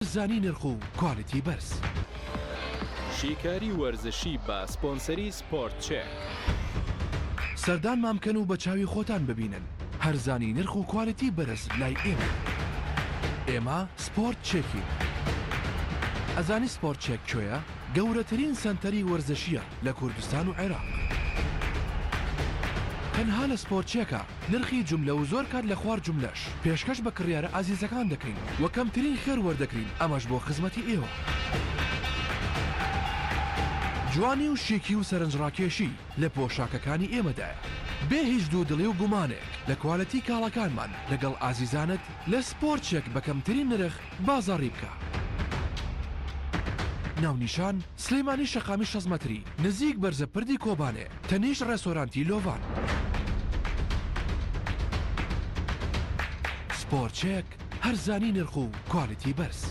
زانی نرخ و کوالیتی بەرز. شیکاری وەرزشی بە سپۆنسەری سپۆرت چێک. سەردانمان بکەن و بە چاوی خۆتان ببینن هەرزانی نرخ و کوالیتی بەرز لای ئێمەیە. ئێمە سپۆرت چێکین. ئەزانی سپۆرت چێک کوێیە؟ گەورەترین سەنتەری وەرزشییە لە کوردستان و عێراق. تەنها لە سپۆرت چێکە. نرخی جوملە و زۆر کات لە خوار جوملەش پێشکەش بە کڕیارە ئازیزەکان دەکەین و کەمترین خێر وەردەگرین ئەمەش بۆ خزمەتی ئێوە. جوانی و شیکی و سەرنجڕاکێشی لە پۆشاکەکانی ئێمەدایە. بێ هیچ دوودڵی و گومانێک لە کوالێتی کاڵاکانمان لەگەڵ ئازیزانت لە سپۆرت چێک بە کەمترین نرخ بازاڕی بکە. ناونیشان، سلێمانی شەقامی 60 مەتری نزیک بەرزە پردی کۆبانێ تەنیشت ڕێستۆرانتی لۆڤان. سپۆرت چێک، هەرزانی نرخ و کوالیتی بەرز.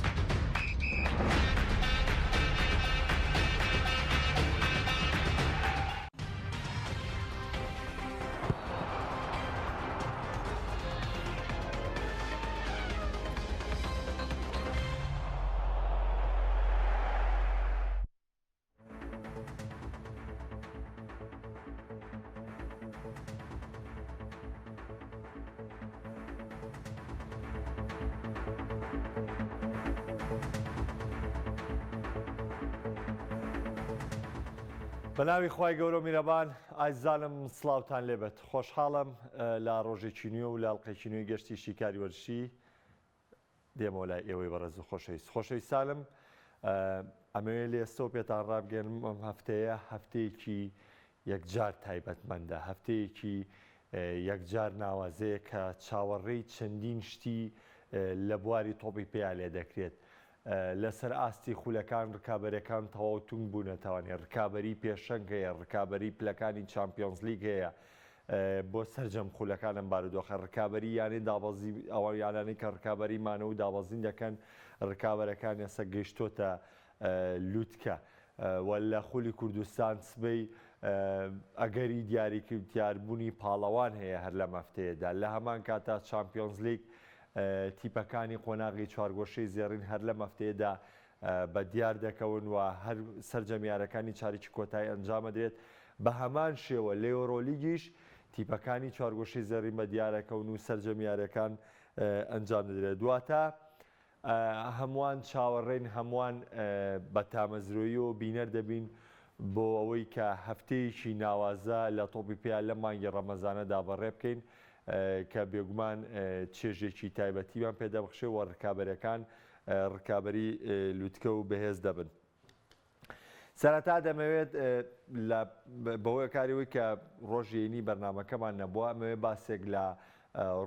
بە ناوی خوای گەورە و میرەبان ئایزانم سڵاوتان لێبێت خۆشحاڵم لە ڕۆژێکی نوێ و لە ئەڵقەیەکی نوێی گەشتی شیکاری وەرزشی دێمەوە لای ئێوەی بەڕێز و خۆشەویست. خۆشەویستانم ئەمەوێ لە ئێستەوە پێتان ڕابگەیەنم ئەم هەفتەیە هەفتەیەکی یەکجار تایبەتمەندە، هەفتەیەکی یەکجار ناوازەیە کە چاوەڕێی چەندین شتی لە بواری تۆپی پێیا لێ دەکرێت. لەسەر ئاستی خولەکان ڕکابەرەکان تەواو تونگ بوونەتەوانێ، ڕکابەری پێشەنگ هەیە، ڕکابەری پلەکانی چامپیۆنزلیگ هەیە، بۆ سەرجەم خولەکان ئەم بارودۆخە ڕکابەری یانەی دابەزی ئەوە یانانەی کە ڕکابەری مانەوە و دابەزین دەکەن ڕکابەرەکان ئێستا گەیشتۆتە لوتکە و لە خولی کوردستان سبەی ئەگەری دیاریکردیاربوونی پاڵەوان هەیە هەر لەم هەفتەیەدا لە هەمان کاتا چامپیۆنزلیگ تیپەکانی قۆناغی چوارگۆشەی زێڕین هەر لەم هەفتەیەدا بە دیار دەکەون و هەر سەرجەم یارەکانی چاریکی کۆتایی ئەنجامەدرێت، بە هەمان شێوە لە یۆرۆلیگیش تیپەکانی چوارگۆشەی زێڕین بە دیارەکەون و سەرجەم یاریەکان ئەنجام دەدرێت. واتە هەمووان چاوەڕێین، هەمووان بە تامەزرۆییەوە بینەر دەبین بۆ ئەوەی کە هەفتەیەکی ناوازە لە تۆپی پێ لەم مانگی ڕەمەزانەدا بەڕێ بکەین کە بێگومان چێژێکی تایبەتیمان پێدەبخشێ و ڕکابەرەکان ڕکابەری لوتکە و بەهێز دەبن. سەرەتا دەمەوێت لە بەهۆی کاریەوەی کە ڕۆژی یەینی بەرنامەکەمان نەبووە ئەمەوێت باسێک لە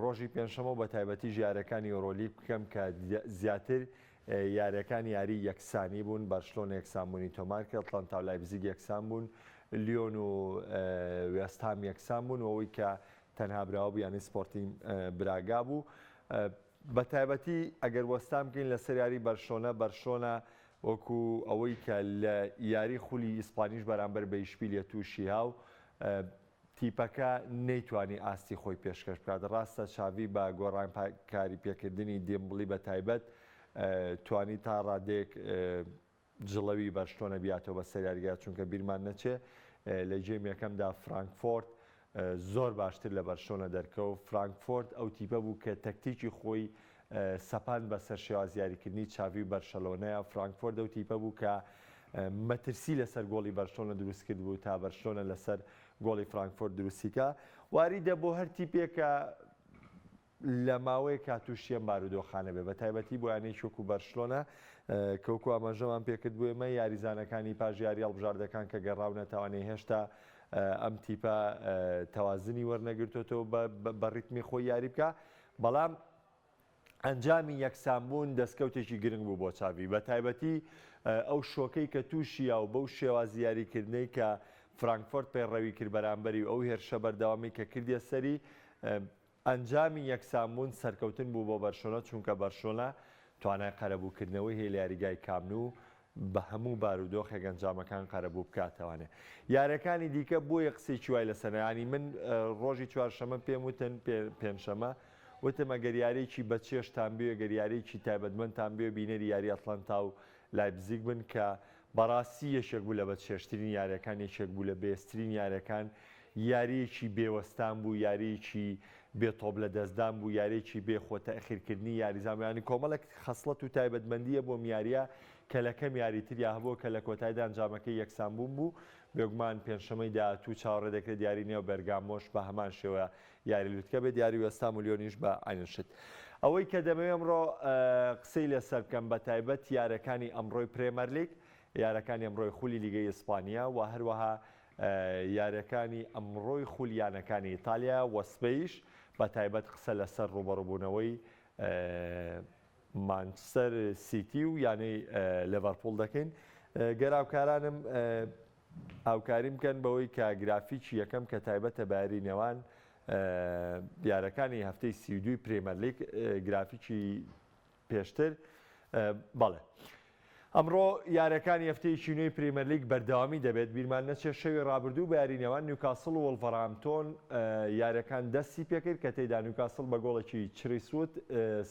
ڕۆژی پێنجشەمە و بە تایبەتی یاریەکانی یۆرۆلیگ بکەم کە زیاتر یاریەکان یاری یەکسانی بوون بەرشلۆنە یەکسانبوونی تۆمار کرد ئەتلانتا و لایپزیگ یەکسان بوون لیۆن و وێستهام یەکسان بوون و ئەوەی کە تەنها براوە بوو یانەی سپۆرتینگ براگا بوو بە تایبەتی ئەگەر وەستان بکەین لەسەر یاری بەرشلۆنە، بەرشلۆنە وەکو ئەوەی کە لە یاری خولی ئیسپانیش بەرامبەر بە ئیشبیلیە تووشی هاو، تیپەکە نەیتوانی ئاستی خۆی پێشکەش بکات، ڕاستە چاڤی بە گۆڕانکاری پێکردنی دێمبڵی بە تایبەت توانی تا ڕادەیەک جڵەوی بەرشلۆنە بیاتەوە بەسەر یاریگا، چونکە بیرمان نەچێ لە گێم یەکەمدا فرانکفۆرت زۆر باشتر لە بەرشلۆنە دەرکەوت، فرانکفۆرت ئەو تیپە بوو کە تەکتیکی خۆی سەپاند بەسەر شێواز یاریکردنی چاڤی و بەرشەلۆنەیە، فرانکفۆرت ئەو تیپە بوو کە مەترسی لەسەر گۆڵی بەرشلۆنە دروست کردبوو تا بەرشلۆنە لەسەر گۆڵی فرانکفۆرت دروستی کا، واریدە بۆ هەر تیپێکە لە ماوەیەکا تووشی ئەم بارودۆخانە بێ، بەتایبەتی بۆ یانەیەکی وەکو بەرشلۆنە کە وەکو ئاماژەمان پێکرد بۆ ئێمە یاریزانەکانی پاش یاری هەڵبژاردەکان کە گەڕاونەتەوانێ هێشتا ئەم تیپە تەوازنی وەرنەگرتۆتەوە بە ڕیتمی خۆی یاری بکە، بەڵام ئەنجامی یەکسانبوون دەستکەوتێکی گرنگ بوو بۆ چاڤی، بەتایبەتی ئەو شۆکەی کە تووشی یا و بەو شێوازی یاریکردنەی کە فرانکفۆرت پەیڕەوی کرد بەرامبەری و ئەو هێرشە بەردەوامی کە کردیە سەری، ئەنجامی یەکسانبوون سەرکەوتن بوو بۆ بەرشلۆنە، چونکە بەرشلۆنە توانای قەرەبووکردنەوەی هەیە لە یاریگای کامپ نو بە هەموو بارودۆخێک ئەنجامەکان قەرەبوو بکاتەوانێ. یاریەکانی دیکە بۆیە قسەیەکی وای لەسەر نا، یانی من ڕۆژی چوارشەمە پێم وتن، پێنجشەمە. وتم ئەگەر یارییەکی بەچێژتان بوێ، گەر یارییەکی تایبەتمەندتان بوێ بینەری یاری ئەتلەنتا و لایپزیگ بن کە بەڕاستی یەکێک بوو لە بەچێژترین یارییەکان، یەکێک بوو لە بەهێزترین یارییەکان، یارییەکی بێ وەستان بوو، یارییەکی بێ تۆپ لەدەستدان بوو، یارییەکی بێ خۆ تەئخیرکردنی یاریزان بوو، یانی کۆمەڵێک خەسڵەت و تایبەتمەندی هەبوو ئەم یارییە کە لە کەم یاری تریا هەبووە کە لە کۆتایدا ئەنجامەکەی یەکسانبوون بوو، بێگومان پێنجشەمەی داهاتوو چاوەڕێ دەکرێت یاری نێو بێرگامۆش بە هەمان شێوە یاری لوتکە بێت، یاری وێستهام و لیۆنیش بە عەینن شت. ئەوەی کە دەمەوێت ئەمڕۆ قسەی لەسەر بکەم بە تایبەت یارەکانی ئەمڕۆی پرێمەرلیگ، یارەکانی ئەمڕۆی خولی لیگەی ئیسپانیا و هەروەها یاریەکانی ئەمڕۆی خولی یانەکانی ئیتالیا و سبەیش بە تایبەت قسە لەسەر ڕووبەڕووبوونەوەی مانچستەر سیتی و یانەی لێڤەرپوڵ دەکەین. گەر هاوکارانم هاوکاریم بکەن بەوەی کە گرافیکی یەکەم کە تایبەتە بە یاری نێوان یارەکانی هەفتەی 32 پرێمەرلیگ گرافیکی پێشتر بەڵێ. ئەمڕۆ یاریەکانی هەفتەیەکی نوێی پریمەرلیگ بەردەوامی دەبێت، بیرمان نەچێت شەوی رابردوو بە یاری نێوان نیوکاسڵ و وڵڤەرهامپتۆن یاریەکان دەستی پێکرد کە تێیدا نیوکاسڵ بە گۆڵێکی چریس وود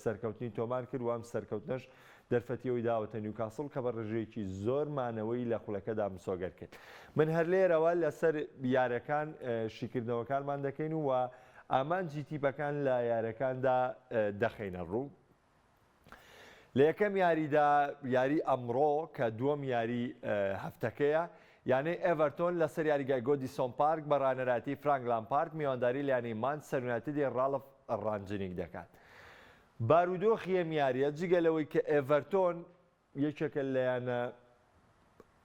سەرکەوتنی تۆمار کرد و ئەم سەرکەوتنەش دەرفەتی ئەوەی داوەتە نیوکاسڵ کە بە ڕێژەیەکی زۆر مانەوەی لە خولەکەدا مسۆگەر کرد. من هەر لێرەوە لەسەر یاریەکان شیکردنەوەکانمان دەکەین و ئامانجی تیپەکان لە یاریەکاندا دەخەینە ڕوو. لە یەکەم یاریدا یاری ئەمڕۆ کە دووەم یاری هەفتەکەیە، یانەی ئێڤەرتۆن لەسەر یاریگای گۆدیسۆن پارک بە ڕانەرایەتی فرانک لامپارد میوانداری لە یانەی مانچستەر یونایتدی ڕاڵف ڕانجنیک دەکات. بارودۆخی ئەم یارییە جگە لەوەی کە ئێڤەرتۆن یەکێکە لە یانە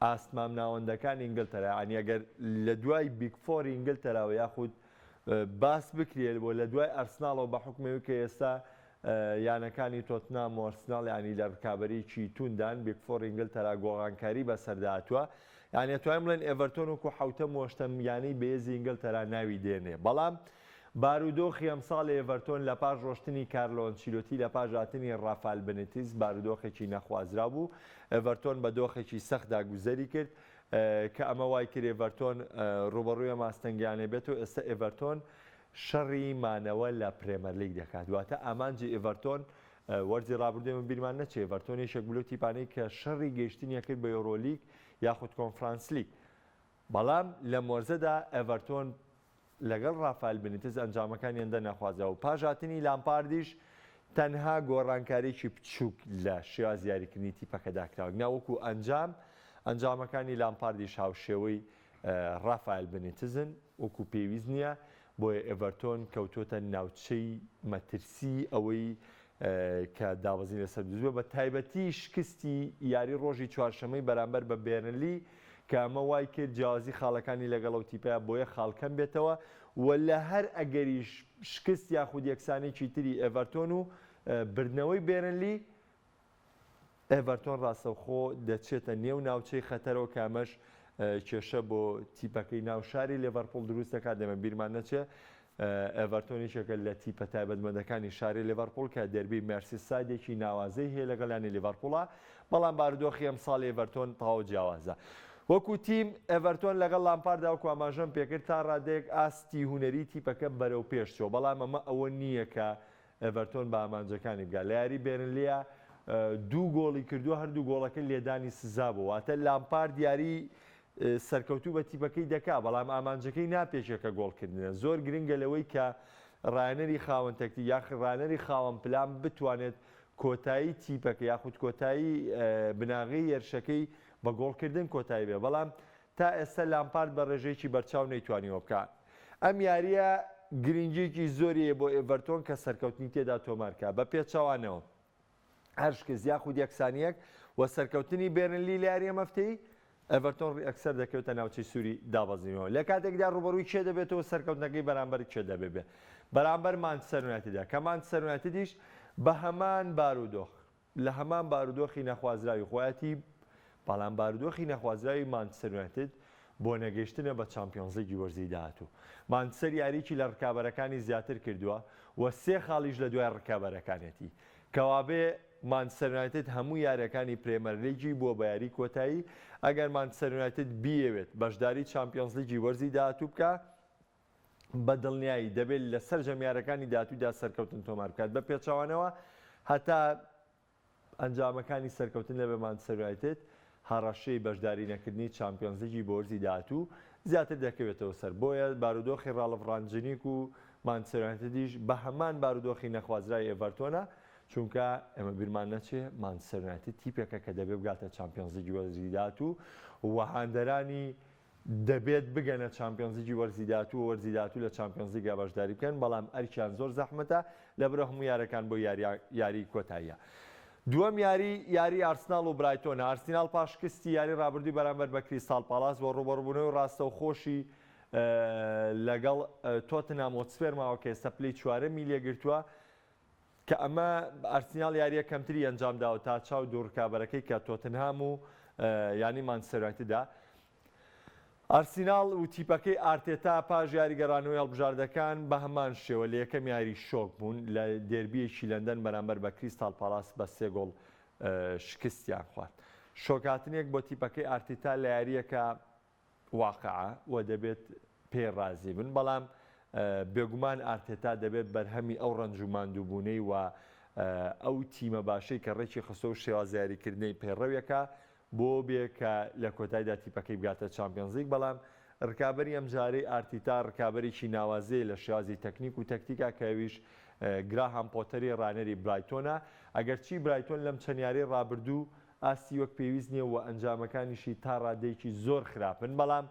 ئاست مامناوەندەکانی ئینگلتەرا یانی ئەگەر لە دوای big four ی ئینگلتەراوە یاخود باس بکرێت بۆ لە دوای ئەرسناڵەوە بە حکومەوەی کە ئێستا یانەکانی تۆتنام و ئەرسناڵ ینی لە ڕکابەرێکی توندان big four ئینگلتەرا گۆڕانکاری بەسەرداهاتووە یعنی ئەتوانین بڵێن ئێڤەرتۆن وەکو حوتەم و هەشتەم یانەی بەهێزی ئینگلتەرا ناوی دێنێ بەڵام بارودۆخی ئەمساڵی ئێڤەرتۆن لە پاش ڕۆشتنی کارلۆ ئەنچیلۆتی لە پاش هاتنی ڕافال بنیتیز بارودۆخێکی نەخوازراو بوو، ئێڤەرتۆن بە دۆخێکی سەختدا گوزەری کرد کە ئەمە وای کرد ئێڤەرتۆن ڕووبەڕووی ئەم ئاستەنگیانەی بێتەوە، ئێستا ئێڤەرتۆن شەڕی مانەوە لە پرێمەرلیگ دەکات واتە ئامانجی ئێڤەرتۆن وەرزی ڕابردوو ئێمە بیرمان نەچێت ئێڤەرتۆن یەکێک بوو لەو تیپانەی کە شەڕی گەیشتنی کرد بە یۆرۆلیگ یاخود کۆنفرانسلیگ بەڵام لەم وەرزەدا ئێڤەرتۆن لەگەڵ ڕافایل بنیتز ئەنجامەکانی هێندە نەخوازراو و پاش هاتنی لامپاردیش تەنها گۆڕانکاریی بچووک لە شێوازی یاریکردنی تیپەکەدا کراوە نا وەکو ئەنجام ئەنجامەکانی لامپاردیش هاوشێوەی ڕافایل بنیتزن وەکو پێویست نییە بۆیە ئێڤەرتۆن کەوتووەتە ناوچەی مەترسی ئەوەی کە دابەزین لەسەر دروست بووە، بە تایبەتی شکستی یاری ڕۆژی چوارشەممەی بەرامبەر بە بێرنلی کە ئەمە وای کرد جیاوازی خاڵەکانی لەگەڵ ئەو تیپە بۆ یەک خاڵ کەم بێتەوە و لە هەر ئەگەریش شکست یاخود یەکسانێکی تری ئێڤەرتۆن و بردنەوەی بێرنلی ئێڤەرتۆن ڕاستەوخۆ دەچێتە نێو ناوچەی خەتەرەوە کە ئەمەش کێشە بۆ تیپەکەی ناو شاری لێڤەرپوڵ دروست دەکات، ئێمە بیرمان نەچێ ئێڤەرتۆن یەکێکە لە تیپە تایبەتمەندەکانی شاری لێڤەرپوڵ کە دێربی مێرسیسایدێکی ناوازەی هەیە لەگەڵ یانەی لیڤەرپوڵا، بەڵام بارودۆخی ئەمساڵی ئێڤەرتۆن تەواو جیاوازە. وەکو تیم ئێڤەرتۆن لەگەڵ لامپاردا وەکو ئاماژەم پێکرد تا ڕادەیەک ئاستی هونەری تیپەکە بەرەو پێش چووە، بەڵام ئەمە ئەوە نییە کە ئێڤەرتۆن بە ئامانجەکانی بگات. لە یاری بێرنلییا دوو گۆڵی کردووە، هەردوو گۆڵەکە لێدانی سزا بوو، واتە لامپارد یاری سەرکەوتوو بە تیپەکەی دەکا، بەڵام ئامانجەکەی ناپێکێ کە گۆڵکردنە. زۆر گرنگە لەوەی کە ڕاهێنەری خاوەن تەکتیک یاخود ڕاهێنەری خاوەن پلان بتوانێت کۆتایی تیپەکە یاخود کۆتایی بناغەی هێرشەکەی بە گۆڵکردن کۆتایی بێ، بەڵام تا ئێستا لامپارد بە ڕێژەیەکی بەرچاو نەیتوانیوە بکا. ئەم یارییە گرنگییەکی زۆری هەیە بۆ ئێڤەرتۆن کە سەرکەوتنی تێدا تۆمارکا، بە پێچەوانەوە هەر شکست یاخود یەکسانییەک و سەرکەوتنی بێرنلی لە یاریی ئەم هەفتەی، ئێڤەرتۆن یەکسەر دەکەوێتە ناوچەی سووری دابەزینەوە. لە کاتێکدا ڕووبەڕووی کێ دەبێتەوە و سەرکەوتنەکەی بەرامبەر کێ دەبێ بێ؟ بەرامبەر مانچستەر یونایتدە، کە مانچستەر یونایتدیش بە هەمان بارودۆخ لە هەمان بارودۆخی نەخوازراوی خۆیەتی، بەڵام بارودۆخی نەخوازراوی مانچستەر یونایتد بۆ نەگەیشتنە بە چامپیۆنزلیگی وەرزی داهاتوو. مانچستەر یاریی لە رکابەرەکانی زیاتر کردووە و سێ خاڵیش لە دوای رکابەرەکانیەتی. کەوابێ مانچستەر یونایتد هەموو یارییەکانی پرێمەرلیگی بووە بە یاری کۆتایی، ئەگەر مانچستەر یونایتد بیەوێت بەشداری چامپیۆنزلیگی وەرزی داهاتوو بکا، بە دڵنیایی دەبێت لە سەرجەم یارەکانی داهاتوودا سەرکەوتن تۆمار بکات، بە پێچەوانەوە هەتا ئەنجامەکانی سەرکەوتن لە بە مانچستەر یونایتد هەڕەشەی بەشداری نەکردنی چامپیۆنزلیگی بۆ وەرزی داهاتوو زیاتر دەکەوێتەوە سەر، بۆیە بارودۆخی ڕاڵف ڕانجنیک و مانچستەر یونایتدیش بە هەمان بارودۆخی نەخوازراوی ئێڤەرتۆنە، چونکە ئێمە بیرمان نەچێ مانچستەر یونایتد تیپێکە کە دەبێ بگاتە چامپیۆنزلیگی وەرزی داهاتوو و هاندەرانی دەبێت بگەنە چامپیۆنزلیگی وەرزی داهاتوو و وەرزی داهاتوو لە چامپیۆنزلیگا بەشداری بکەن، بەڵام ئەرکیان زۆر زەحمەتە لەبەرئەوە هەموو یارەکان بۆ یاریی کۆتاییە. دووەم یاری، یاری ئارسناڵ و برایتۆنە، ئارسیناڵ پاش شکستی یاری رابردووی بەرامبەر بە کریستاڵ پاڵاس و رووبەڕووبوونەوەی راستەوخۆشی لەگەڵ تۆتنهام هۆتسپێر ماوە کە ئێستا پلەی چوارەمی لێگرتووە، کە ئەمە ئارسیناڵ یارییە کەمتری ئەنجامداوە تا چاو دوو رکابەرەکەی کە تۆتنهام و یانەی مانچستەر یونایتدە. ئارسیناڵ و تیپەکەی ئارتێتا پاش یاری گەڕانەوەی هەڵبژاردەکان بە هەمان شێوە لە یەکەم یاری شۆک بوون لە دێربییەکی لەندەن بەرامبەر بە کریستاڵ پاڵاس بە سێ گۆڵ شکستیان خوارد. شۆکهاتنێک بۆ تیپەکەی ئارتیتا لە یارییەکە واقعە و دەبێت پێی ڕازی بن، بەڵام بێگومان ئارتێتا دەبێت بەرهەمی ئەو ڕەنج و ماندووبوونەی و ئەو تیمە باشەی کە ڕێکی خستووە و شێوازی یاریکردنەی پەیڕەویەکە بۆ بێ کە لە کۆتایدا تیپەکەی بگاتە چامپیۆنزلیگ، بەڵام ڕکابەری ئەمجارەی ئارتیتا ڕکابەرێکی ناوازەیە لە شێوازی تەکنیک و تەکتیکا کە ئەویش گراهام پۆتەری ڕانەری برایتۆنە، ئەگەرچی برایتۆن لەم چەند یاریەی ڕابردوو ئاستی وەک پێویست نییە و ئەنجامەکانیشی تا ڕادەیەکی زۆر خراپن، بەڵام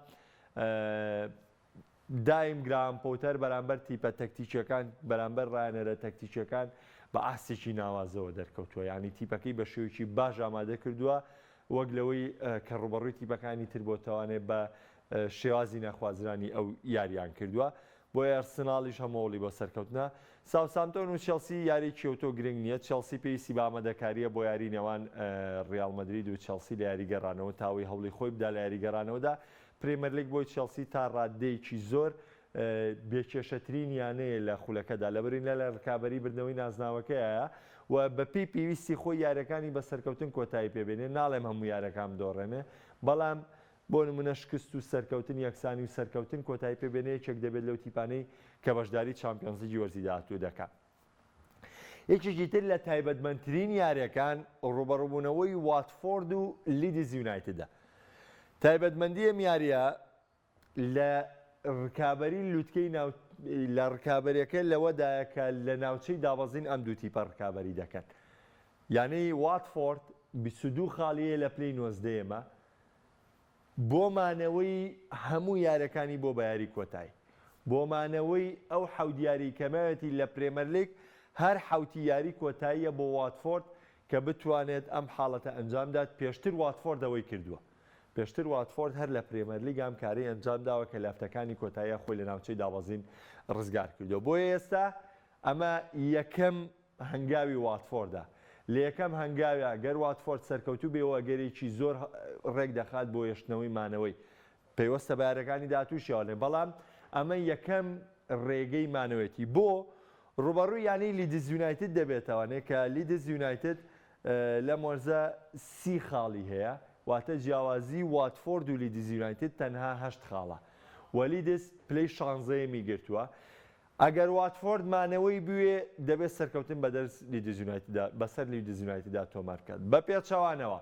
دایم گراهام پۆتەر بەرامبەر تیپە تەکتیکیەکان بەرامبەر ڕایەنەرە تەکتیکیەکان بە ئاستێکی ناوازەوە دەرکەوتووە، یانی تیپەکەی بە شێوەیەکی باش ئامادە کردووە وەک لەوەی کە ڕووبەڕووی تیپەکانی تر بۆتەوانێ بە شێوازی نەخوازرانی ئەو یاریان کردووە. بۆیە ئەرسناڵیش هەموو هەوڵی بۆ سەرکەوتنە. ساوسامپتۆن و چێڵسی یارییەکی ئەوتۆ گرنگ نییە، چێڵسی پێویستی بە ئامادەکارییە بۆ یاریی نێوان ریال مەدرید و چێڵسی لە یاریی گەڕانەوە تا ئەوەی هەوڵی خۆی بدا لە یاریی گەڕانەوەدا. پرێمەرلیگ بۆی چێڵسی تا راددەیەکی زۆر بێکێشەترین یانەیە لە خولەکەدا، لەبەرئەوەی نە لە رکابەری بردنەوەی نازناوەکەیایە و بەپێی پێویستی خۆی یارییەکانی بە سەرکەوتن کۆتایی پێبێنێ، ناڵێم هەموو یارییەکان بدۆڕێنێ، بەڵام بۆ نمونە شکست و سەرکەوتن یەکسانی و سەرکەوتن کۆتایی پێ بێنێ یەکێک دەبێت لەو تیپانەی کە بەشداری چامپیۆنزلیگی وەرزی داهاتوو دەکات. یەکێکی تر لە تایبەتمەندترین یاریەکان ڕوبەڕوبوونەوەی واتفۆرد و لیدز یونایتدە. تایبەتمەندی ئەم یاریە لە ڕکابەری لوتکەی ناو لە ڕکابەریەکە لەوەدایە کە لە ناوچەی دابەزین ئەم دوو تیپە ڕکابەری دەکەن. یانەی واتفۆرد 22 خاڵیە لە پلەی نۆزدەیەمە بۆ مانەوەی هەموو یارەکانی بۆ بە یاری کۆتای. بۆ مانەوەی ئەو حەوت یاریی کە ماوێتی لە پرێمەرلیگ، هەر حەوتی یاری کۆتاییە بۆ واتفۆرد کە بتوانێت ئەم حاڵەتە ئەنجامدات، پێشتر واتفۆرد ئەوەی کردووە. پێشتر واتفۆرد هەر لە پرێمەرلیگ ئەم کارەی ئەنجامداوە کە لە هەفتەکانی کۆتاییا خۆی لە ناوچەی دابەزین رزگار کردووە. بۆیە ئێستا ئەمە یەکەم هەنگاوی واتفۆردە. لە یەکەم هەنگاویا گەر واتفۆرد سەرکەوتوو بێ و ئەگەرێکی زۆر ڕێک دەخات بۆ هێشتنەوەی مانەوەی. پەیوەستە بە یاریەکانی داهاتووشیەوە بەڵام ئەمە یەکەم ڕێگەی مانەوەیەتی. بۆ ڕووبەڕووی یانەی لیدز یونایتد دەبێتەوە کە لیدز یونایتد لەم وەرزە سی خاڵی هەیە واتە جیاوازی واتفۆرد و لیدز یونایتد تەنها هەشت خاڵە و لیدز پلەی شانزەیەمی گرتووە. ئەگەر واتفۆرد مانەوەی بوێ، دەبێت سەرکەوتن بەدەست لیدز یونایتددا بەسەر لیدز یونایتددا تۆمار بکات. بە پێچەوانەوە،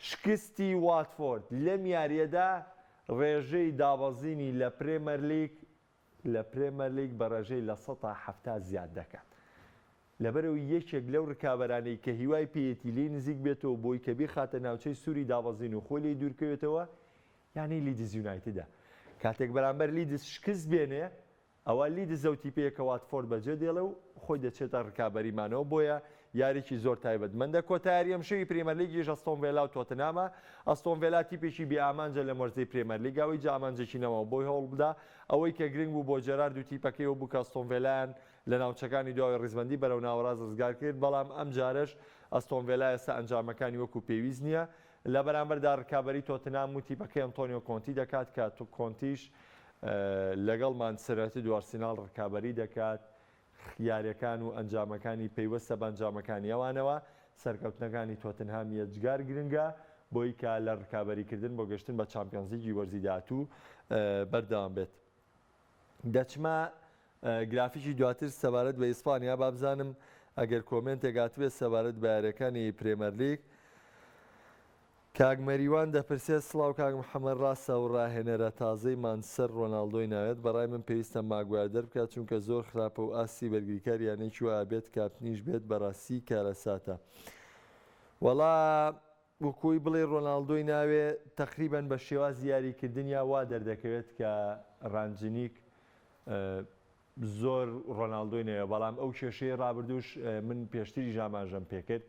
شکستی واتفۆرد لەم یارییەدا رێژەی دابەزینی لە پرێمەرلیگ لە پرێمەرلیگ بە رێژەی 70% زیاد دەکات. لەبەرئەوەی یەکێک لەو رکابەرانەی کە هیوای پێیەتی لێی نزیک بێتەوە بۆی کە بیخاتە ناوچەی سووری دابەزین و خۆی لێی دوورکەوێتەوە، یانەی لیدز یونایتدە. کاتێک بەرامبەر لیدز شکست بێنێ، ئەوا لیدز ئەو تیپەیە کە واتفۆرد بەجێ دێڵێ و خۆی دەچێتە رکابەری مانەوە، بۆیە یاریی زۆر تایبەتمەندە. کۆتا یاری ئەمشەوی پرێمەرلیگیش ئەستۆن ڤێلا و تۆتنهامە. ئەستۆن ڤێلا تیپێکی بێ ئامانجە لەم وەرزەی پرێمەرلیگ، هیچ ئامانجێکی نەماوە بۆی هەوڵ بدا. ئەوەی کە گرنگ بوو بۆ جێرارد و تیپەکەی ئەوە بوو کە ئەستۆن ڤێلایان لە ناوچەکانی دواوەی ریزبەندی بەرەو ناوەڕاست رزگار کرد، بەڵام ئەمجارەش ئەستۆن ڤێلا ئێستا ئەنجامەکانی وەکو پێویست نییە. لە بەرامبەردا رکابەری تۆتنهام و تیپەکەی ئەنتۆنیۆ کۆنتی دەکات کە کۆنتیش لەگەڵ مانچستەر یونایتد و ئارسیناڵ رکابەری دەکات، یارییەکان و ئەنجامەکانی پەیوەستە بە ئەنجامەکانی ئەوانەوە، سەرکەوتنەکانی تۆتنهام یەجگار گرنگە بۆی کە لە رکابەریکردن بۆ گەشتن بە چامپیۆنزلیگی وەرزی داهاتوو بەردەوام بێت. دەچمە گرافیکی دواتر سەبارەت بە ئیسپانیا بابزانم ئەگەر کۆمێنتێک هاتبێت سەبارەت بە یاریەکانی پرێمەرلیگ. کاک مەریوان دەپرسێت سڵاو کاک محەمەد ڕاستە ئەو ڕاهێنەرە تازەی مانچستەر ڕۆناڵدۆی ناوێت؟ بەڕای من پێویستە ماگوایەر دەربکات چونکە زۆر خراپە و ئاستی بەرگریکار یانەیەکی وایە بێت کاپتنیش بێت بەڕاستی کارەساتە وەڵا وەکوی بڵێی ڕۆناڵدۆی ناوێ تەقریبەن بە شێوازی یاریکردنیا وا دەردەکەوێت کە ڕانجنیک زۆر ڕۆناڵدۆی نەوێ بەڵام ئەو کێشەی ڕابردووش من پێشتریش ئاماژەم پێکرد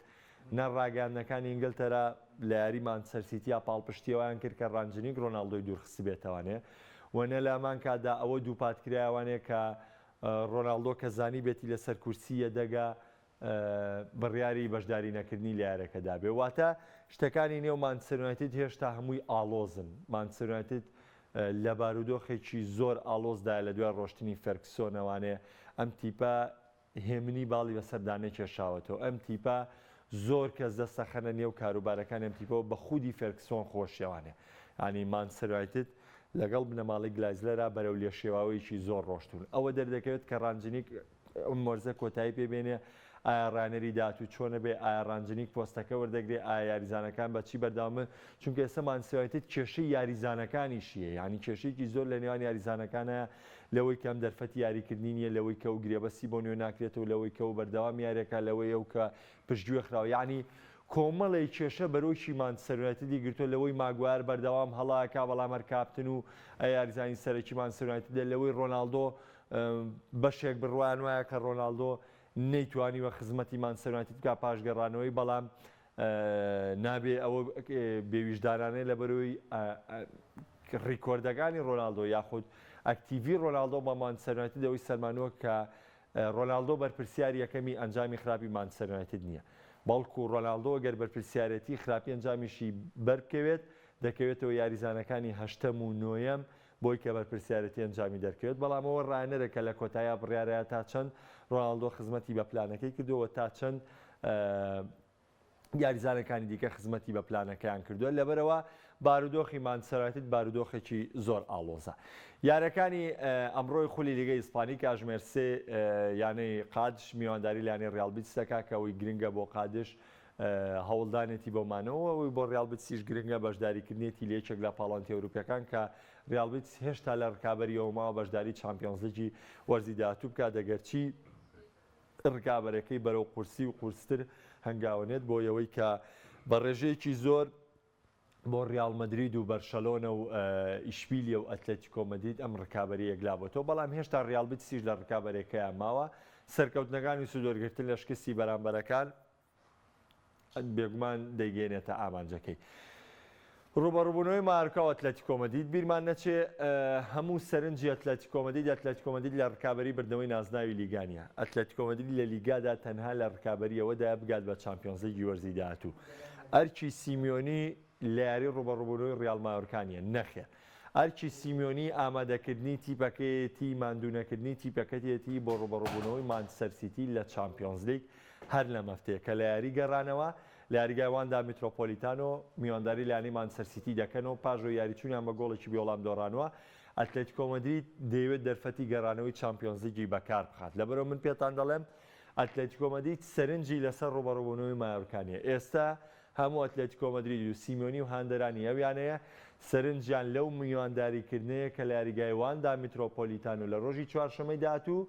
نە ڕاگەیاندنەکانی ئینگلتەرا لە یاری مانچستەر سیتیا پاڵپشتی ئەویان کرد کە ڕانجنیک ڕۆناڵدۆی دوورخستبێتەوانێ و نە لە هەمان کاتدا ئەوە دووپات کرایەوانێ کە ڕۆناڵدۆ کە زانیبێتی لەسەر کورسی یەدەگە بڕیاری بەشداری نەکردنی لە یاریەکە دابێ واتە شتەکانی نێو مانچستەر یونایتد هێشتا هەمووی ئاڵۆزن مانچستەر یونایتد لە بارودۆخێکی زۆر ئاڵۆزدایە لە دوای ڕۆشتنی فێرگسۆنەوانێ ئەم تیپە هێمنی باڵی بەسەردا نەکێشاوەتەوە ئەم تیپە زۆر کەس دەستەخەنە نێو کاروبارەکانی ئەم تیپەوە بە خودی فێرگسۆن خۆشیەوانێ ینی مانچستەر یونایتد لەگەڵ بنەماڵەی گلایزلەرا بەرەو لێشێواوەیەکی زۆر ڕۆشتوون ئەوە دەردەکەوێت کە ڕانجنیک ئەم وەرزە کۆتایی پێ بێنێ، ئایا ڕانەری داهاتوو چۆنە بێ، ئایا ڕانجنیک پۆستەکە وەردەگرێ، ئایا یاریزانەکان بە چی بەردەوام بن، چونکە ئێستا مانچستەر یونایتد کێشەی یاریزانەکانیشی هەیە، یانی کێشەیەکی زۆر لە نێوان یاریزانەکان هەیە لەوەی کە ئەم دەرفەتی یاریکردنی نییە، لەوەی کە ئەو گرێبەستی بۆ نوێ ناکرێتەوە، لەوەی کە ئەو بەردەوام یاریەکا، لەوەی ئەو کە پشتگوێ خراوە، یانی کۆمەڵێک کێشە بەرۆکی مانچستەر یونایتدی گرتووە، لەوەی ماگوایەر بەردەوام هەڵە ئەکا بەڵام هەر کاپتن و یاریزانی سەرەکی مانچستەر یونایتدە، لەوەی ڕۆناڵدۆ بەشێک بڕوایان وایە کە ڕۆناڵدۆ نەیتوانیوە خزمەتی مانچستەر یونایتد بکات پاش گەڕانەوەی، بەڵام نابێ ئەوە بێویژدانانەیە لەبەرەوەی ڕیکۆردەکانی ڕۆناڵدۆ یاخود ئەکتیڤی ڕۆناڵدۆ بە مانچستەر یونایتد ئەوەی سەلمانووە کە ڕۆناڵدۆ بەرپرسیاری یەکەمی ئەنجامی خراپی مانچستەر یونایتد نییە، بەڵکو ڕۆناڵدۆ گەر بەرپرسیارێتی خراپی ئەنجامیشی بەربکەوێت دەکەوێتەوە یاریزانەکانی هەشتەم و نۆیەم بۆی کە بەرپرسیارێتی ئەنجامی دەرکەوێت، بەڵام ئەوە ڕاهێنەرە کە لە کۆتاییا بڕیارەیە تا چەند ڕۆناڵدۆ خزمەتی بە پلانەکەی کردووە و تا چەند یاریزانەکانی دیکە خزمەتی بە پلانەکەیان کردووە، لەبەرئەوە بارودۆخی مانچستەر یونایتد بارودۆخێکی زۆر ئاڵۆزە. یاریەکانی ئەمڕۆی خولی لیگەی ئیسپانی کاژمێر سێ یانەی قادش میوانداری لە یانەی ڕیاڵ بیتس دەکات کە ئەوەی گرنگە بۆ قادش هەوڵدانێتی بۆ مانەوە و بۆ ڕیاڵ بیتسیش گرنگە بەشداریکردنێتی لە یەکێک لە پاڵەوانێتیە ئەوروپیەکان کە ڕیاڵ بیتس هێشتا لە ڕکابەریەوە ماوە بەشداری چامپیۆنزلیگی وەرزی داهاتوو بکات ئەگەرچی ڕکابەرەکەی بەرەو قورسی و قورستر هەنگاوەنێت بۆ ئەوەی کە بە ڕێژەیەکی زۆر بۆ ڕیاڵ مەدرید و بەرشەلۆنە و ئیشبیلیە و ئەتلەتیکۆ مەدرید ئەم ڕکابەریە یەکلابۆتەوە بەڵام هێشتا ڕیاڵ بیتسیش لە ڕکابەرێکەیان ماوە سەرکەوتنەکانی سوودوەرگرتن لە شکستی بەرامبەرەکان بێگومان دەیگەیەنێتە ئامانجەکەی. ڕووبەڕووبوونەوەی مایۆرکا و ئەتلەتیکۆ مەدرید بیرمان نەچێ هەموو سەرنجی ئەتلەتیکۆ مەدرید ئەتلەتیکۆ مەدرید لە ڕکابەری بردنەوەی نازناوی لیگا نییە ئەتلەتیکۆ مەدرید لە لیگادا تەنها لە ڕکابەری ئەوەدایە بگات بە چامپیۆنزلیگی وەرزی داهاتوو ئەرکی سیمیۆنی لە یاری ڕووبەڕووبوونەوەی ڕیاڵ مایۆرکا نییە نەخێر ئەرکی سیمیۆنی ئامادەکردنی تیپەکەیەتی ماندوونەکردنی تیپەکەتیەتی بۆ ڕووبەڕووبوونەوەی مانچستەر سیتی لە چامپیۆنزلیگ هەر لەم هەفتەیە کە لە یاری گەڕانەوە لە یاریگای واندا میترۆپۆلیتانۆ میوانداری لە یانەی مانچستەر سیتی دەکەن و پاش ئەوەی یاریچوونیان بە گۆڵێکی بێوەڵام دۆڕانووە، ئەتلەتیکۆ مەدرید دەیەوێت دەرفەتی گەڕانەوەی چامپیۆنزلیگی بەکار بخات. لەبەرئەوە من پێتان دەڵێم ئەتلەتیکۆ مەدرید سەرنجی لەسەر ڕووبەڕووبوونەوەی مایۆرکا نییە. ئێستا هەموو ئەتلەتیکۆ مەدرید و سیمیۆنی و هاندەرانی ئەو یانەیە سەرنجیان لەو میوانداریکردنەیە کە لە یاریگای واندا میترۆپۆلیتانۆ لە ڕۆژی چوارشەممەی داهاتوو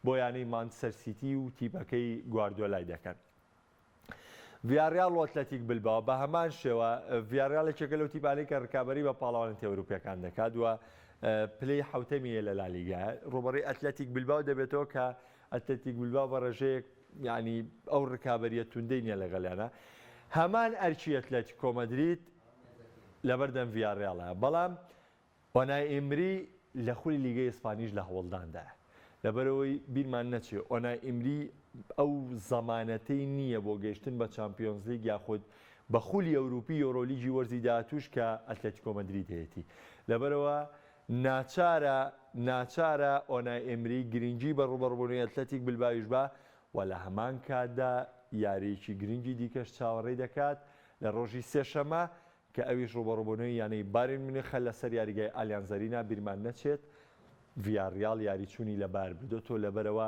بۆ یانەی مانچستەر سیتی و تیپەکەی گواردیۆلای دەکەن. ڤیاڕیاڵ و ئەتلەتیک بلباو بە هەمان شێوە، ڤیاڕیاڵ یەکێکە لەو تیپانەی کە رکابەری بە پاڵەوانێتی ئەوروپییەکان دەکات و پلەی حەوتەمی هەیە لە لالیگا، رووبەڕووی ئەتلەتیک بلباو دەبێتەوە کە ئەتلەتیک بلباو بە رێژەیەک یانی ئەو رکابەرییە توندەی نییە لەگەڵیانە. هەمان ئەرکی ئەتلەتیکۆ مەدرید لەبەردەم ڤیاڕیاڵە، بەڵام ئۆنای ئیمری لە خولی لیگەی ئیسپانیش لە هەوڵداندایە، لەبەرئەوەی بیرمان نەچێت ئۆنای ئیمری ئەو زەمانەتەی نییە بۆ گەیشتن بە چامپیۆنزلیگ یاخود بە خولی ئەوروپی یۆرۆلیگی وەرزی داهاتووش کە ئەتلەتیکۆ مەدرید هەیەتی، لەبەرئەوە ناچارە ناچارە ئۆنای ئیمری گرنگی بە ڕووبەڕووبوونەوەی ئەتلەتیک بلباویش با و لە هەمان کاتدا یارییەکی گرنگی دیکەش چاوەڕێی دەکات لە ڕۆژی سێشەممە کە ئەویش ڕووبەڕووبوونەوەی یانەی بایرن میونخە لەسەر یاریگای ئالیانز ئەرینا، بیرمان نەچێت. ڤیاڕیاڵ یاری چوونی لە بار بردۆتەوە، لەبەرئەوە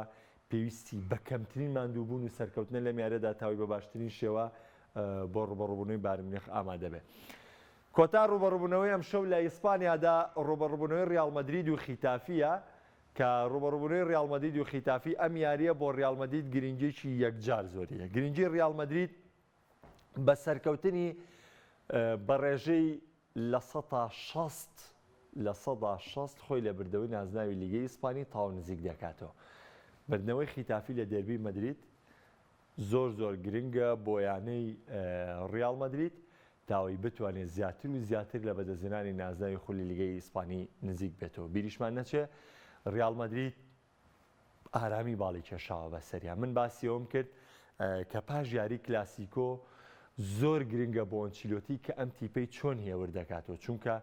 پێویستی بە کەمترین ماندووبوون و سەرکەوتنە لەم یاریەدا تاوەی بە باشترین شێوە بۆ ڕووبەڕووبوونەوەی بایرن میونخ ئامادەبێت. کۆتا ڕووبەڕووبوونەوەی ئەمشەو لە ئیسپانیادا ڕووبەڕووبوونەوەی ڕیاڵ مەدرید و خیتافییە، کە ڕووبەڕووبوونەوەی ڕیاڵ مەدرید و خیتافی ئەم یارییە بۆ ڕیاڵ مەدرید گرنگییەکی یەکجار زۆری هەیە. گرنگی ڕیاڵ مەدرید بە سەرکەوتنی بە ڕێژەی 60% 60% خۆی لە بردنەوەی نازناوی لیگەی ئیسپانی تاو نزیک دەکاتەوە. بردنەوەی خیتافی لە دێربی مەدرید زۆر زۆر گرنگە بۆ یانەی ڕیاڵ مەدرید تاوەی بتوانێت زیاتر و زیاتر لە بەدەستهێنانی نازناوی خولی لیگەی ئیسپانی نزیک بێتەوە. بیریشمان نەچێ ڕیاڵ مەدرید ئارامی باڵی کێشاوە بەسەریا. من باسی ئەوەم کرد کە پاش یاری کلاسیکۆ زۆر گرنگە بۆ ئەنچیلۆتی کە ئەم تیپەی چۆن هێور دەکاتەوە، چونکە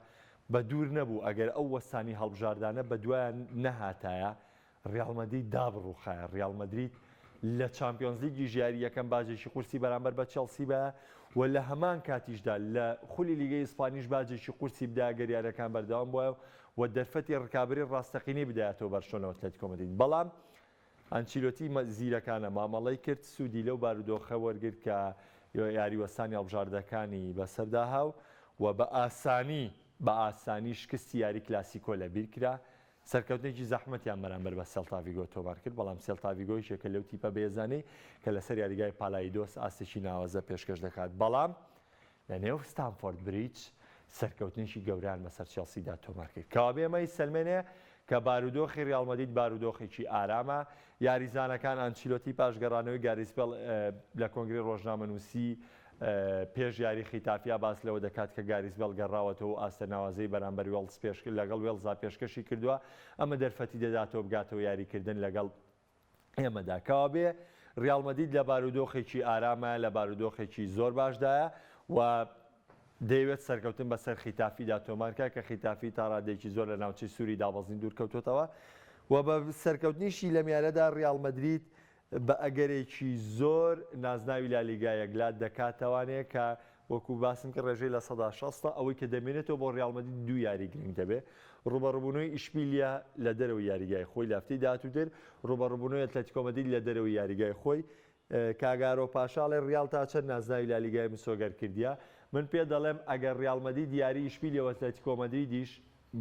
بە دوور نەبوو ئەگەر ئەو وەستانی هەڵبژاردانە بەدوایان نەهاتایە ڕیاڵ مەدرید دابڕوخایە. ڕیاڵ مەدرید لە چامپیۆنزلیگیش یاری یەکەم باجێکی قورسی بەرامبەر بە چێڵسی بایە و لە هەمان کاتیشدا لە خولی لیگەی ئیسپانیش باجێکی قورسی بدایە گەر یاریەکان بەردەوام بوایە و دەرفەتی ڕکابەری ڕاستەقینەی بدایەتەوە بەرشلۆنە و ئەتلەتیکۆ مەدرید. بەڵام ئەنچیلۆتی زیرەکانە مامەڵەی کرد، سوودی لەو بارودۆخە وەرگرت کە یاری وەستانی هەڵبژاردەکانی بەسەردا هاو و بە ئاسانی بە ئاسانی شکستی یاری کلاسیکۆ لەبیرکرا. سەرکەوتنێکی زەحمەتیان بەرامبەر بە سێلتاڤیگۆ تۆمارکرد، بەڵام سێلتاڤیگۆ یەکێکە لەو تیپە بەهێزانەی کە لەسەر یاریگای پالایدۆس ئاستێکی ناوازە پێشکەش دەکات، بەڵام لە نێو ستامفۆرد بریدج سەرکەوتنێکی گەورەیان بەسەر چێڵسیدا تۆمارکرد. کەوابێ ئەمە ئەیسەلمێنێ کە بارودۆخی ریاڵ مەدرید بارودۆخێکی ئارامە، یاریزانەکان ئەنچیلۆتی پاش گەڕانەوەی گاریس بێڵ لە کۆنگرەی رۆژنامەنووسی پێش یاری خیتافیا باس لەوە دەکات کە گاریس بێڵ گەڕاوەتەوە و ئاستە ناوازەی بەرامبەر وێڵز پێش لەگەڵ وێڵزا پێشکەشی کردووە، ئەمە دەرفەتی دەداتەوە بگاتەوە یاریکردن لەگەڵ ئێمەدا. کەوابێ ریاڵ مەدرید لە بارودۆخێکی ئارامە، لە بارودۆخێکی زۆر باشدایە و دەیەوێت سەرکەوتن بەسەر خیتافیدا تۆمارکات کە خیتافی تا رادەیەکی زۆر لە ناوچەی سووری دابەزین دوورکەوتووەتەوە و بە سەرکەوتنیشی لەم یاریەدا ریاڵ مەدرید بە ئەگەرێکی زۆر نازناوی لالیگا یەکلا دەکاتەوانێ کە وەکو باسم کرد ڕێژەی 60% ە، ئەوەی کە دەمێنێتەوە بۆ ڕیاڵ مەدرید دوو یاری گرنگ دەبێ، ڕووبەڕووبوونەوەی ئیشبیلیە لە دەرەوەی یاریگای خۆی لە هەفتەی داهاتووتر، ڕووبەڕووبوونەوەی ئەتلەتیکۆ مەدرید لە دەرەوەی یاریگای خۆی. کاک ئارۆ پاشا ئەڵێ ڕیاڵ تا چەند نازناوی لالیگای مسۆگەر کردیە؟ من پێت دەڵێم ئەگەر ڕیاڵ مەدرید یاری ئیشبیلیە و ئەتلەتیکۆ مەدریدیش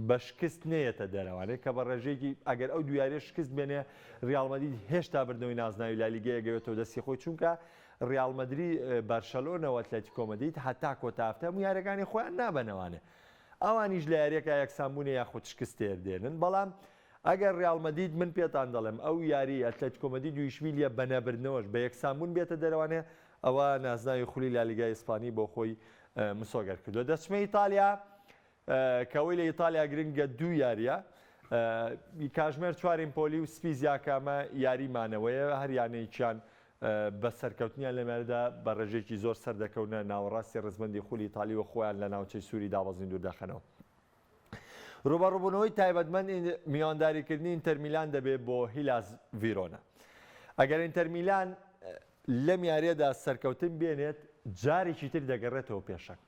بە شکست نەیەتە دەرەوانێ کە بە ڕێژەیەکی ئەگەر ئەو دوو یاریە شکست بێنێ ریاڵ مەدرید هێشتا بردنەوەی نازناوی لالیگای ئەگەوێتەوە دەستی خۆی چونکە ریاڵ مەدری بەرشەلۆنە و ئەتلەتیکۆ مەدرید هەتا کۆتا هەفتە هەموو یاریەکانی خۆیان نابەنەوانێ ئەوانیش لە یاریەکە یەکسان بوونێ یاخود شکست تێر دێنن بەڵام ئەگەر ریاڵ مەدرید من پێتان دەڵێم ئەو یاری ئەتلەتیکۆ مەدرید و ئیشبیلیە بە نەبردنەوەش بە یەکسان بوون بێتە دەرەوانێ ئەوە نازناوی خولی لالیگای ئیسپانی بۆ خۆی مسۆگەر کردووە دەچمە ئیتالیا کە ئەوەی لە ئیتالیا گرنگە دوو یارییە، کاژمێر چوار ئیمپۆلی و سپیزیا کە ئەمە یاری مانەوەیە، هەر یانەیەکیان بە سەرکەوتنیان لەم یاریدا بە ڕێژەیەکی زۆر سەردەکەونە ناوەڕاستی ڕیزبەندی خولی ئیتالی و خۆیان لە ناوچەی سووری دابەزین دووردەخەنەوە. ڕووبەڕووبوونەوەی تایبەتمەند میوانداریکردنی ئینتەرمیلان دەبێت بۆ هیلاس ڤیرۆنا. ئەگەر ئینتەرمیلان لەم یاریەدا سەرکەوتن بێنێت جارێکی تر دەگەڕێتەوە پێشەنگ.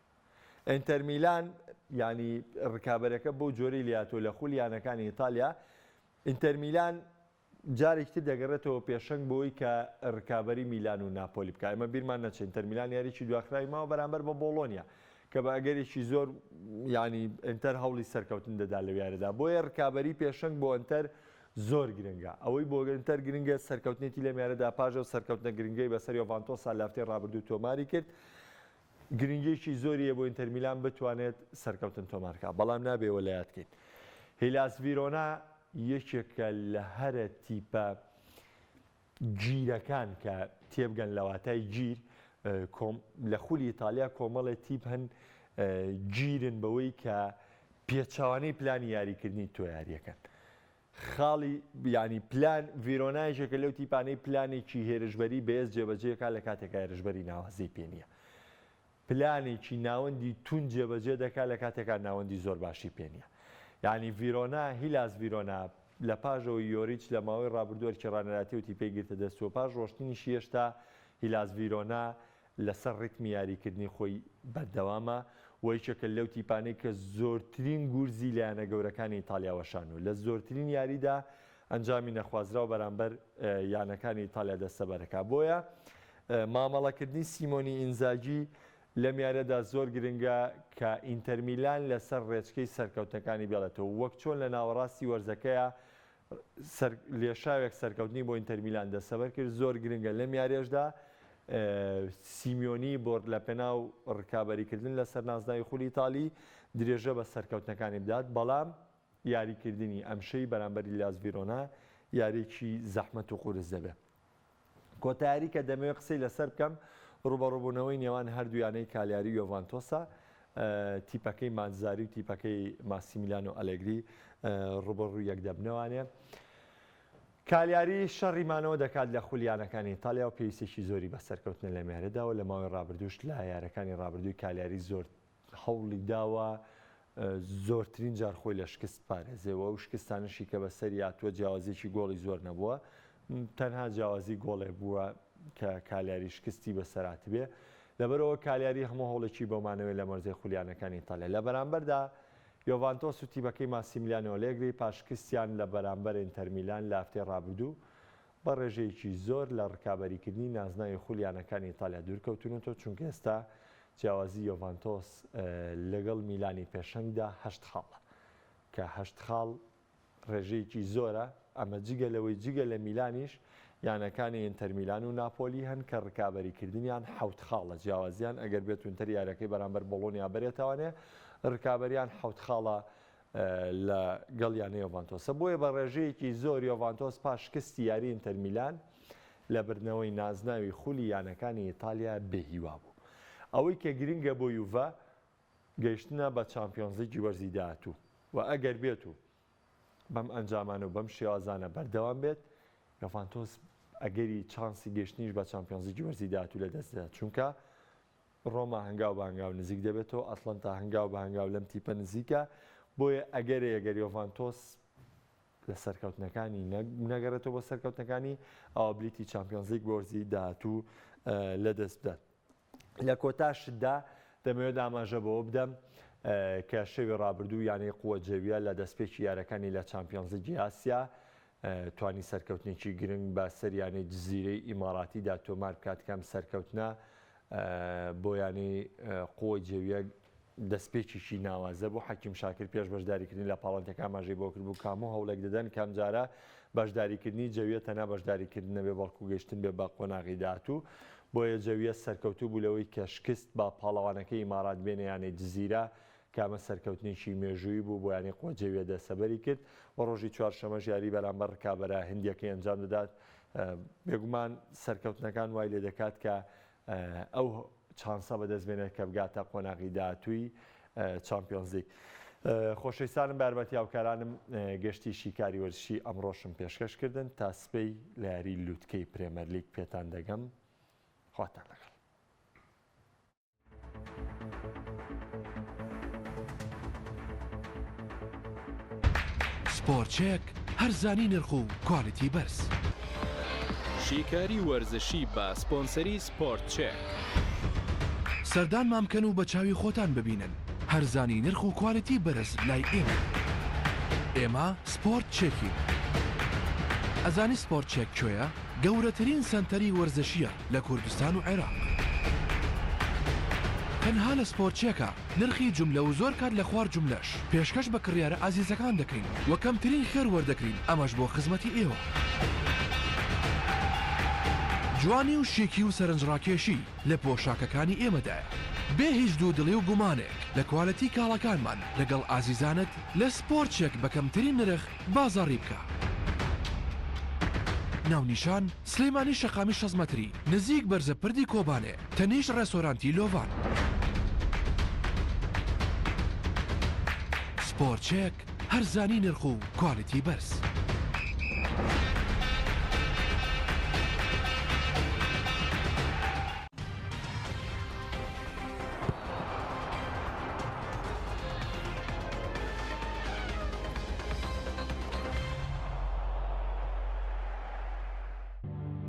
ئینتەر میلان یانی رکابەرەکە بەو جۆرەی لێهاتووە لە خولی یانەکانی ئیتالیا، ئینتەر میلان جارێکی تر دەگەڕێتەوە پێشەنگ بۆی کە رکابەری میلان و ناپۆلی بکات. ئێمە بیرمان نەچێت ئینتەر میلان یاریی دواخراوی ماوە بەرامبەر بە بۆڵۆنیا کە بە ئەگەرێکی زۆر یانی ئینتەر هەوڵی سەرکەوتن دەدا لەو یاریدا. بۆیە رکابەری پێشەنگ بۆ ئینتەر زۆر گرنگە. ئەوەی بۆ ئینتەر گرنگە سەرکەوتنێتی لەم یاریدا پاش ئەو سەرکەوتنە گرنگەی بەسەر یۆڤانتۆسا لە هەفتەی رابردوو تۆماری کرد. گرنگیەکی زۆری هەیە بۆ ئینتەر میلان بتوانێت سەرکەوتن تۆمارکات، بەڵام نابێ ئەوە لەیاد کەین هیلاس ڤیرۆنا یەکێکە لە هەرە تیپە گیرەکان کە تێبگەن لە واتای گیر لە خولی ئیتالیا کۆمەڵێ تیپ هەن گیرن بەوەی کە پێچەوانەی پلانی یاریکردنی تۆ یاریەکەن. خاڵی یانی پلان، ڤیرۆنا یەکێکە لەو تیپانەی پلانێکی هێرشبەری بەهێز جێبەجێ دەکات لە کاتێکا هێرشبەری ناوازەی پێ نییە. پلانێکی ناوەندی توند جێبەجێ دەکات لە کاتێکا ناوەندی زۆر باشی پێ نییە. یانی ڤیرۆنا، هیلاس ڤیرۆنا لە پاش ئەوەی یۆریچ لە ماوەی ڕابردوو ئەرکی ڕانەراتی ئەو تیپەی گرتە دەست و پاش ڕۆشتنیشی هێشتا هیلاس ڤیرۆنا. لەسەر ڕیتمی یاریکردنی خۆی بەردەوامە و یەکێکە لەو تیپانەی کە زۆرترین گورزی لە یانە گەورەکانی ئیتاڵیا وەشانووە، لە زۆرترین یاریدا ئەنجامی نەخوازراو بەرامبەر یانەکانی ئیتاڵیا دەستەبەرەکا. بۆیە مامەڵەکردنی سیمۆنی ئینزاگی لەم یاریەدا زۆر گرنگە کە ئینتەرمیلان لەسەر ڕێچکەی سەرکەوتنەکانی بێڵێتەوە وەک چۆن لە ناوەڕاستی وەرزەکەیا لێشاوێک سەرکەوتنی بۆ ئینتەرمیلان دەستەبەر کرد، زۆر گرنگە لەم یاریەشدا سیمیۆنی بۆرد لە پێناو ڕکابەریکردن لەسەر نازناوی خولی ئیتالی درێژە بە سەرکەوتنەکانی بدات، بەڵام یاریکردنی ئەمشەی بەرامبەر هیلاس ڤیرۆنا یاریەکی زەحمەت و قورس دەبێت. کۆتا یاری کە دەمەوێت قسەی لەسەر بکەم ڕوبەڕوبوونەوەی نێوان هەردوو یانەی کالیاری و یۆڤانتۆسە، تیپەکەی ماتزاری و تیپەکەی ماسیمیلانۆ ئەلێگری ڕوبەڕوو یەک دەبنەوانێ. کالیاری شەڕی مانەوە دەکات لە خولی یانەکانی ئیتالیا و پێویستێکی زۆری بە سەرکەوتنە لەم یاریەدا و لە ماوەی ڕابردووش لە یارەکانی ڕابردووی کالیاری زۆر هەوڵی داوە زۆرترین جار خۆی لە شکست پارێزێ و ئەو شکستانەشی کە بەسەری هاتووە جیاوازیەکی گۆڵی زۆر نەبووە تەنها جیاوازی گۆڵێک بووە کە کالیاری شکستی بەسەر هاتبێ لەبەرئەوە کالیاری هەموو هەوڵێکی بۆ مانەوەی لە مەرزەی خولیانەکانی ئیتالیا لە بەرامبەردا یۆڤانتۆس و تیپەکەی ماسیمیلیانۆ ئەلێگری پاش شکستیان لە بەرامبەر ئینتەرمیلان لە هەفتەی ڕابردوو بە ڕێژەیەکی زۆر لە ڕکابەریکردنی نازناوی خولی یانەکانی ئیتالیا دوورکەوتوونەتەوە، چونکە ئێستا جیاوازی یۆڤانتۆس لەگەڵ میلانی پێشەنگدا هەشت خاڵە، کە هەشت خاڵ ڕێژەیەکی زۆرە، ئەمە جگە لەوەی جگە لە میلانیش یانەکانی ئینتەرمیلان و ناپۆلی هەن کە ڕکابەریکردنیان حەوت خاڵە جیاوازیان، ئەگەر بێت ئینتەر یاریەکەی بەرامبەر بۆڵۆنیا بەرێتەوانێ ڕکابەریان حەوت خاڵە لە گەڵ یانەی یۆڤانتۆسە، بۆیە بە ڕێژەیەکی زۆر یۆڤانتۆس پاش شکستی یاری ئینتەرمیلان لە بردنەوەی نازناوی خولی یانەکانی ئیتالیا بێهیوا بوو. ئەوەی کە گرنگە بۆ یوڤە گەیشتنە بە چامپیۆنزلیگی وەرزی داهاتوو و ئەگەر بێت و بەم ئەنجامانە و بەم شێوازانە بەردەوام بێت یۆڤانتۆس ئەگەری چانسی گەیشتنیش بە چامپیۆنزلیگی وەرزی داهاتوو لەدەست دەدات چونکە ڕۆما هەنگاو بە هەنگاو نزیک دەبێتەوە، ئەتڵەنتا هەنگاو بە هەنگاو لەم تیپە نزیکە، بۆیە ئەگەرێ گەر یۆڤانتۆس لە سەرکەوتنەکانی نەگەڕێتەوە بۆ سەرکەوتنەکانی، ئەوا بلیتی چامپیۆنزلیگ بۆ وەرزی داهاتوو لەدەست بدات. لە کۆتا شتدا دەمەوێت ئاماژە بەوە بدەم کە شەوی ڕابردوو یانەی قوە جەویە لە دەستپێکی یارەکانی لە چامپیۆنزلیگی ئاسیا توانی سەرکەوتنێکی گرنگ بە سەر یانەی جزیرەی ئیماراتیدا تۆمار بکات کە ئەم سەرکەوتنە بۆ یانەی قوەی جەویە دەستپێکێکی ناوازە بوو حەکیم شاکر پێش بەشداریکردنی لە پاڵەوانێتیەکە ئاماژەی بۆ کرد بوو کە هەموو هەوڵێک دەدەن کە ئەمجارە بەشداریکردنی جەویە تەنها بەشداریکردن نەبێ بەڵکو گەیشتن بێ بە قۆناغی داهاتوو بۆیە جەویە سەرکەوتوو بوو لەوەی کە شکست بە پاڵەوانەکەی ئیمارات بێنێ یانەی جزیرە کە ئەمە سەرکەوتنێکی مێژوویی بوو بۆ یانەی قوەجەویە دەستەبەری کرد و ڕۆژی چوارشەمەش یاری بەرامبەر ڕکابەرە هندیەکەی ئەنجام دەدات بێگومان سەرکەوتنەکان وای لێ دەکات کە ئەو چانسە بەدەست بێنێت کە بگاتە قۆناغی داهاتووی چامپیۆنزلیگ. خۆشەویستانم بە یارمەتی هاوکارانم گەشتی شیکاری وەرزشی ئەمڕۆشم پێشکەش کردن تا سبەی لە یاری لوتکەی پرێمەرلیگ پێتان دەگەم خواتان لەگەڵ. سپۆرتچێک، هەرزانی نرخ و کوالیتی بەرز. شیکاری وەرزشی بە سپۆنسەری سپۆرت چێک. سەردانمان بکەن و بە چاوی خۆتان ببینن هەرزانی نرخ و کوالیتی بەرز لای ئێمەیە. ئێمە سپۆرت چێکین. ئەزانی سپۆرت چێک کوێیە؟ گەورەترین سەنتەری وەرزشییە لە کوردستان و عێراق. تەنها لە سپۆرت چێکە نرخی جوملە و زۆر کات لە خوار جوملەش پێشکەش بە کڕیارە ئازیزەکان دەکەین و کەمترین خێر وەردەگرین ئەمەش بۆ خزمەتی ئێوە. جوانی و شیکی و سەرنجڕاکێشی لە پۆشاکەکانی ئێمەدایە. بێ هیچ دوودڵی و گومانێک لە کوالێتی کاڵاکانمان لەگەڵ ئازیزانت لە سپۆرت چێک بە کەمترین نرخ بازاڕی بکە. ناونیشان، سلێمانی شەقامی 60 مەتری نزیک بەرزە پردی کۆبانێ تەنیشت ڕێستۆرانتی لۆڤان. سپۆرت چێک، هەرزانی نرخ و کوالیتی بەرز.